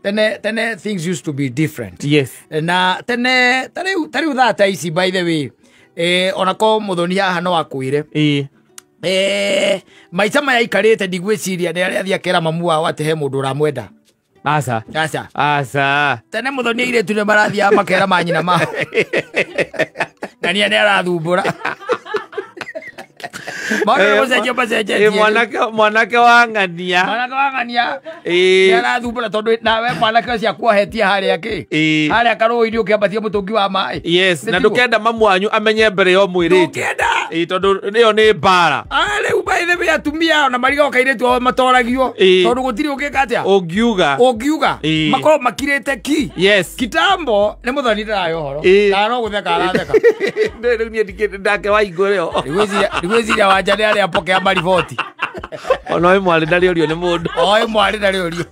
Tene tene things used to be different. Na tene ta rĩu thaa ta ici, by the way, onako Muthoni haha no akwĩre, maica maya aikarĩte, ndigwĩciria nĩ arĩa athiĩ akera mamu wao atĩ he mũndũ ũramwenda. Aca. Aca. Aca. Tene Muthoni airĩtu nĩ marathiaga makera manyina mao ng'ania nĩ arathumbũra. Maũndũ nĩ gũcenjia macenjetie. Mwanake wa ng'ania. Mwanake wa ng'ania nĩ arathumbũra, tondũ nawe mwanake ũcio akuohetie harĩa kĩ, harĩa karũĩ-inĩ ũkĩambatia mũtũngi wa maĩ. Yes, na Nĩtiguo? Ndũkenda mamu wanyu amenye mbere ya mwĩrĩtu. Ndũngĩenda. Tondũ ĩyo nĩ mbara. Ah, rĩu by the way atumia ona mariga kairĩtu ao matoragio, tondũ gũtirĩ ũngĩka atĩa. Ũngiuga. Ũngiuga, makorwo makirĩte ki. Kitambo nĩ Mũthoni ndĩrahe ũhoro, kana no gũtheka aratheka. Rĩu niĩ ndake wa ingũ rĩo. Ndigwĩciria Wanja nĩ arĩa pokea mariboti. Ona wĩ mwarĩ ndarĩ ũrio nĩ mũndũ. Oĩ mwarĩ ndarĩ ũrio.